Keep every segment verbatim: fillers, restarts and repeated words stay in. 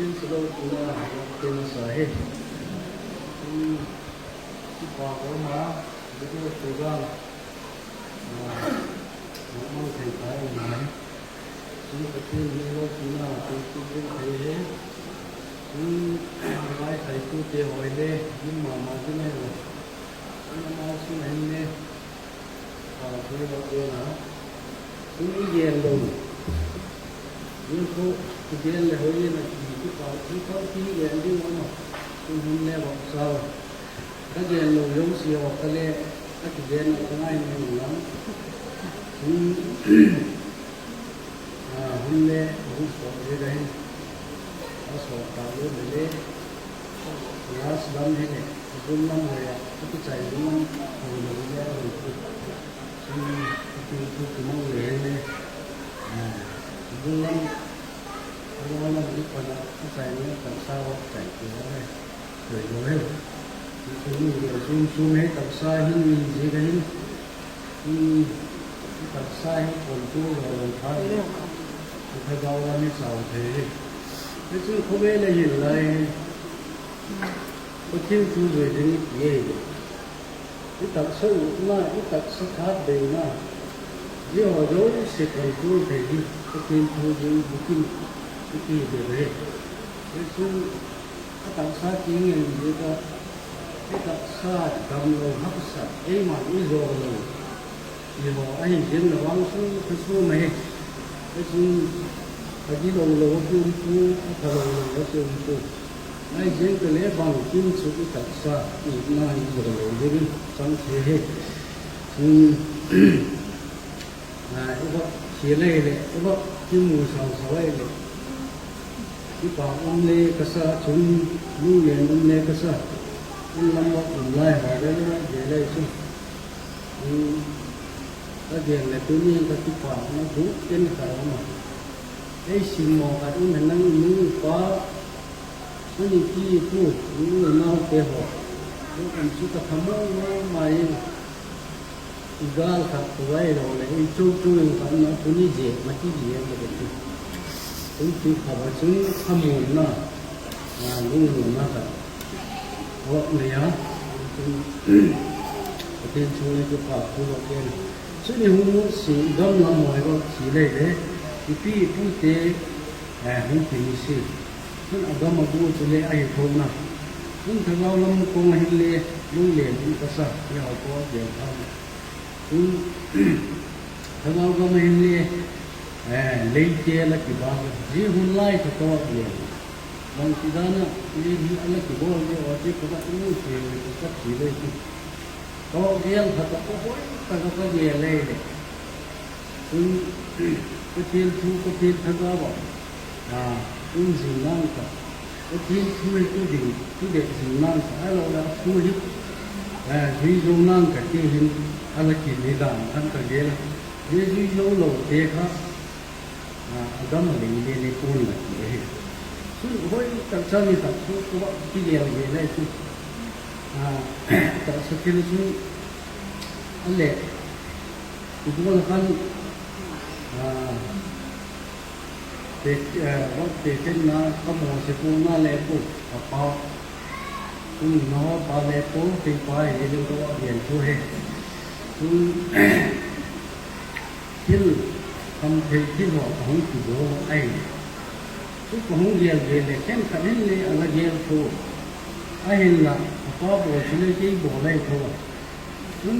Pathian chu lopina, lopina sa hi. Kipak um a, video program mang thei ta um a hi. Chun Pathian hi lopina, tu tu ding thei hi. Chun ngaithaitute haw le, ding ma ma ding ahi lo. Chun amau sung ahin le, a, thei lo ding a. Chun i gen lo. Zia khu i gen le hoi in a ti, kipak, zia khu ti gen ding um a. Chun hun le vak sau. Ka gen lo zosia haw kha le, a kigen a ka ngai nai lam. Chun a, hun le a hun sawt le ka hin, a sawt ta le le, last lam hi le, a bul lam hoi a, a kichai bul lam hoi le le a hoi pu. Chun a ti thu ki mang le le, a, a bul lam, a bul lam i pan a, a chai lam taksa a chai pu a le. Thei lo hi. Chun, chun, chun hi taksa hin i ziak a hin. Chun, taksa hi control lo lo kha hi. Thagau lam hi sau thei hi. Hi chun khawvel a hin lai, Pathian thu zui ding i ti ei. I taksa utna, i taksa khat beina, zia haw zosia control thei hi Pathian thu zui bukim i ti deu hi. Hi chun, a taksa ti ngen ziak a, i taksa damlo haksa, eima'n i zaw lo, i haw ahi ziang le vang sung ka sum ahi. Hi chun, a gilo lo a ki um pu, a phalo lo a ki um pu. Ahi ziang ka le bangkim chu i taksa, i na i zaw lo dingin chang thei hi. Chun, a, i va thil ei le, i va kimu sau sau ei le, kipak um le ka sa, chun lunglen um le ka sa, in lam va um lai haw le le de lei chu. Chun, ka gen le tuni ka kipakna bûk ken ka um a. Ei simmaw khat um hen lang, i nu i pa, chun i pi i pu, i u i naute haw, tu um chu ka tha ma ma ma in, i gâl khat tu ai lo leh i chu chu in khat na tuni zia ma ti zia ma ti. Tun ti kha ba chun thamuanna, a, lunglutna khat a nei a, chun Pathian chung le kipak thu va gen. Chun i hung si gam lam haw i va si lei le, i pi i pute, eh, hung ti ni si. Chun a gam a bu chu le ahi thona. Chun thagau lam kawng a hin le, lunglen in ka sa, i hau ko a gen kha. Chun thagau gam a hin le, eh, leite la kibâk a, zia hun lai kha ka va gen. Bangtidan a, zia hi a la kibawl zia a ti ka va mu thei ka ti lei chu. Ka va gen kha ka hoi tak a ka gen lei leh. Chun Pathian thu, Pathian thagau a, a, um zing nang kha, Pathian thu hi tu ding, tu det zing nang kha, ahilo leh a thu hi, eh, zui zo nang kha ti hin a la kini dan khan ka gel a. Zia zui zo lote kha, a, a gam a lei le le pua'n la ti ahi. Chun hoi tak chan ni tak chu ka va kigel gel ai chu. A, taksa thil chu a leh, i gual a khan, a, te, a, va te kenna ka mawsia puakna le pu, ka pa, chun nau pa le pu, kei pa hi ding ka va gen thu hi. Chun thil, khamthei thil haw ka hung kibawl ahi. Chu ka hung gel gel leh khenkhat hin le a la gel pua. Ahinla, a pa bawl chu le kei bawl ahi pua. Chun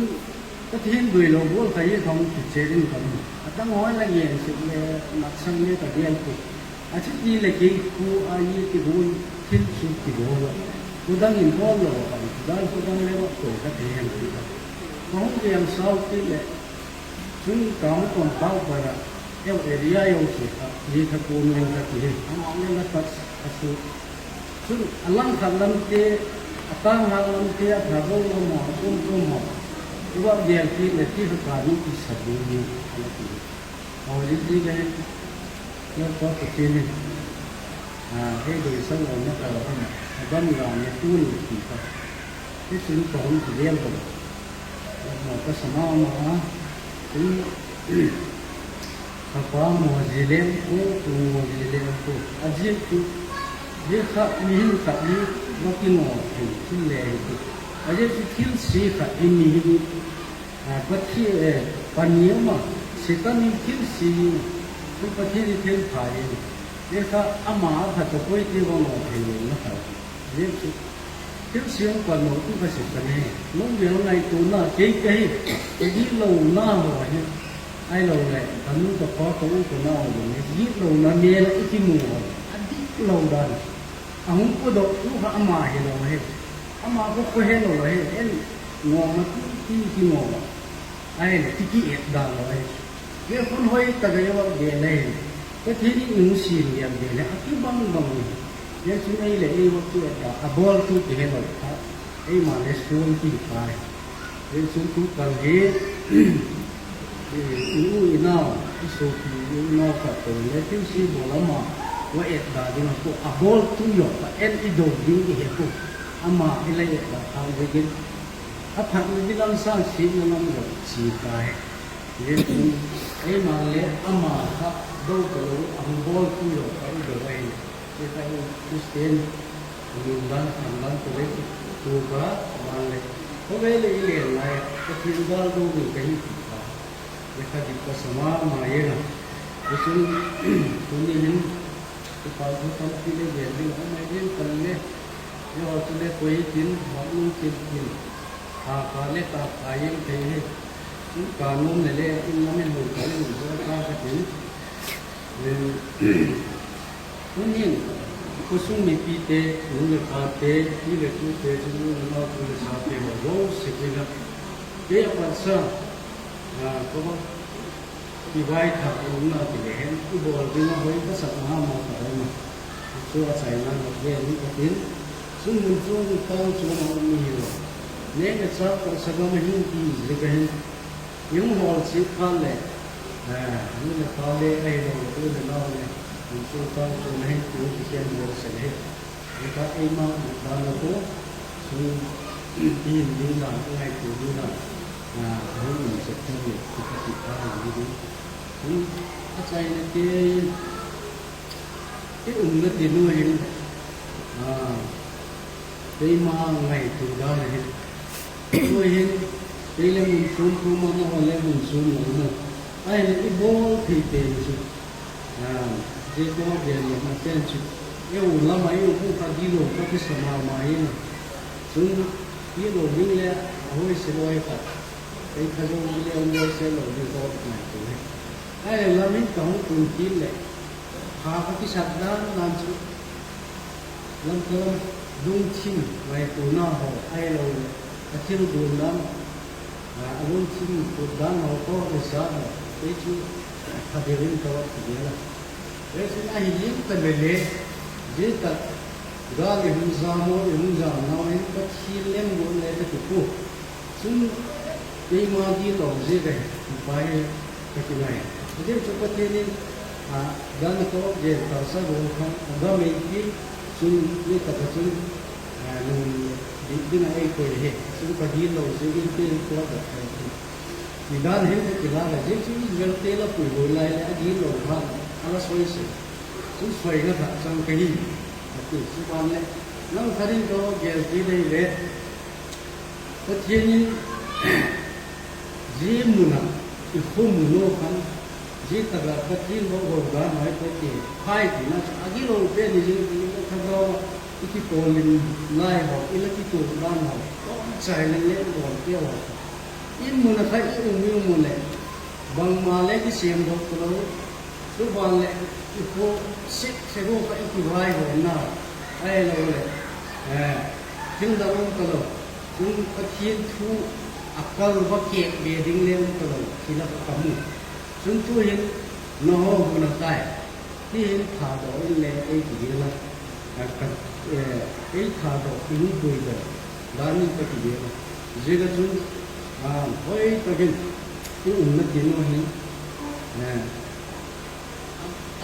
Pathian doilo gual kha hi ka hung kichian in ka um. A dang haw la gen sek le, maksang le ka gel pua. A chi ti leh kei khu a i ti hun thil chu kibawl a. Khudang in bawl lo a, khudang khudang le va ko ka ti hen ti ka. Ka hung gel sau ti leh, chun ka hung kon pau para, eu area eu chu kha, i tha ku min ka ti hi. Ama le la tak a su. Chun a langkhat lamte, a tâng hâk lamte, a thagau lam a, a kum kum a, i va gel kit leh ti kha ka ni kisa ding hi, a la ti. Aw, zia ti ka hi, Lalpa Pathian in, a, ei doisak lona ka la um a, a gam gam le tun le ti kha. Hichun ka hung kigel lo, lopna ka sa ma ma a, chun, ka pa mawsia le pu, pu mawsia le pu, a ziak chu, Zia kha mihing khat hi va kingaw thei thil le hi ti. A ziak chu thilsia khat hi mihing, a, Pathian, eh, pani um a, Setan in thilsia hi, chu Pathian in thilpha hi. Zia kha ama a pha tawh koi ti va ngaw thei lo na kha. A ziak chu thilsia um pan lo tu kha Setan hi. Nang bel ngaituana kei ka hi, ka gitlona haw hi. Ahiloleh ka nu ka pa ka u ka nau haw hi, gitlona mêl ah i kimu a, a dik lo dan. A hung pawtdok tu kha ama hilo ahi. Ama kha kha helo ahi, en ngawm a ti, ti kingaw a. Ahileh ti ki et dan lo ahi. Zia khun hoi tak a i va gen ahi. Pathian in i hung siam liam pen leh a kibang bang hi. Zia chun ei leh ei va ki et dan, a bawltu kihelo kha, eima le sual ti tai. Zia chun tu kal hi, i u i nau, i suapi i u i nau khat tawh le thilsia bawl ama va et dan ding a, a bawltu zaw kha en i do ding i he pua. Ama i la et dan kha ziakin, a phatna ding lam, sâng siatna lam zaw chia tai. Zia chun eima le ama kha do talo, a hung bawltu zaw kha i do ahi. Zia kha i Christian nundan, khandan tawh le tuak a, a ban leh khawvel leh i len lai a Pathian gâl do ding ka hi ti kha, zia kha dik ka sa ma ma ing a. Zia chun tuni hin kipak thu tampi le gen ding a um ahi, gen tan le, zia haw chu le koi tin, mak nung tin tin, tha kha le tha kha ing thei hi. Chun ka nuam le le in lam in hung ka in zo ta ka tin. Tunin khawsung mipite, nu leh pate, pi leh pute, chun nu leh nau, pu leh sate haw zosia ding a, kei a patsa, a, ka va kivaithak umna ti le hen i bawl ding a hoi ka sak ma ma ta um a. Chu a chaina lak ve ni ka tin. Chun mun chuang tâng chuang a um i hiu a, neng le châk tawh sa gam a hing ti ziak a hin, i hung hawl chiat phat leh, nu leh pa le ahiloleh u leh nau le, mun chuang tâng chuang a hin ti hung kikhen bawl sek ahi. Zia kha eima dik dan a khu, chun i hin ding dan, i ngaitua ding dan, a hung um sek thei hi ti ka ti kha hi ding. Chun a chaina te, i umna tin u hin, a, keima ngaitua dan ahi. Tu hin, kei le mun chuam ka um a, nanghaw le mun chuam la um a, ahileh i bawl thei pen chu, zia ka gen lam a pen chu, ei u lam a i um u kha gilo ka kisa ma ma ing a. Chun gilo ding le a hoi se lo hi kha, ei kha zo ding le um lo se lo ding ka ngaitua hi. Ahileh lam in ka hung tun kit leh, kha ka kisak dan dan chu, lam ka lam, lungthim ngaituana haw ahiloleh a thil guan dan, a lungthim put dan haw ka hung sa a, kei chu pha deu in ka va kigel a. Zia chun ahi liang ta le le, zia tak gâl i hung jam u, i hung jamnau hin Pathian lemguat le ka ti pua. Chun keima gilo ziak ahi ti pa hi ka kingai. A ziak chu Pathian in, a, dan a ka gen tâksa gual kha a gam ei ti, chun zia tak ah chun, a, lunglut dik ding ah ei koi hi. Chun ka gilo ziakin kei ka va dot thei ti dan hin ka kilâk a, zia chu Israelte la puilo lai leh a gilo kha a la soi sek. Chun soina kha chang ka hi, a ti chu ban leh, nang kha ding ka gen ti dei le, Pathian in zia mun ah i khua mu naw khan, zia tak ah Pathian va go dan mai pua ti, phai tina chu a gilo pen i zing ti le kha gau a, i kipawl lim lai haw, i la kituak dan haw, tawmchai leng leng bawlte haw, i mun ah kha i um i um u leh, bangma le kisiamdawk talo, chu ban leh i khua sek sek u kha i kivaihawmna, ahiloleh thil dang um talo, chun Pathian thu a kal va kêk be ding le um talo thil a ka mu. Chun tu'hin, nanghaw hun a tai, ti hin thadok in le ei ti ding a, ei thadok in puidok dan in ka ti ding a. Ziak ah chun, hoi tak in i umna tin u hin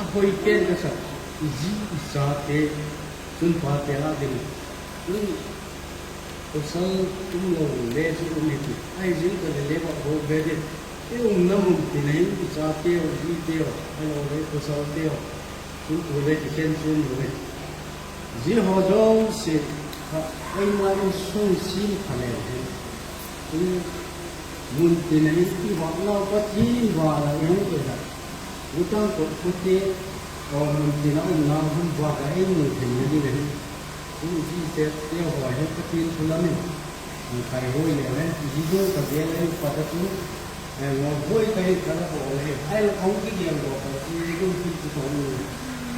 a hoi pen ka sak, i zi i chate, chun pate a ding, chun pawsal um lo le chu um hi ti, ahi zing ta le le va hoi ve ding. I umna mun tin a hin i chateu, ziteu, ahiloleh pawsalteu, chun tu le kikhen chuam lo hi. Zia haw zosia kha eima insung sim kha le hin, i mun tin a hin i vâknau Pathian vâl a i hung koi a, lutang kot khute, aw, mun tin a umnau hun vâk a ei mu theina ding ahi. Tuni zia te haw hi Pathian thu lam in, a, kaihuai le le, zia ding ka gel a i pat a chun, e, ngawlhuai ka hi ka la bawl ahi. Ahileh ka hung kigel bawl ka ti, e, kum ti chu ka hung,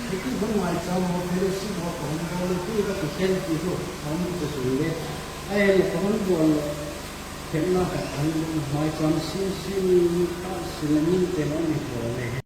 hiti bang maicham haw, fellowship haw ka hung bawl a ti ka kikhen ti chu ka hung ti sun le. Ahileh ka hung bawl thepna khat ka hung, maicham sim sim, ka sil a min te hung ni bawl le.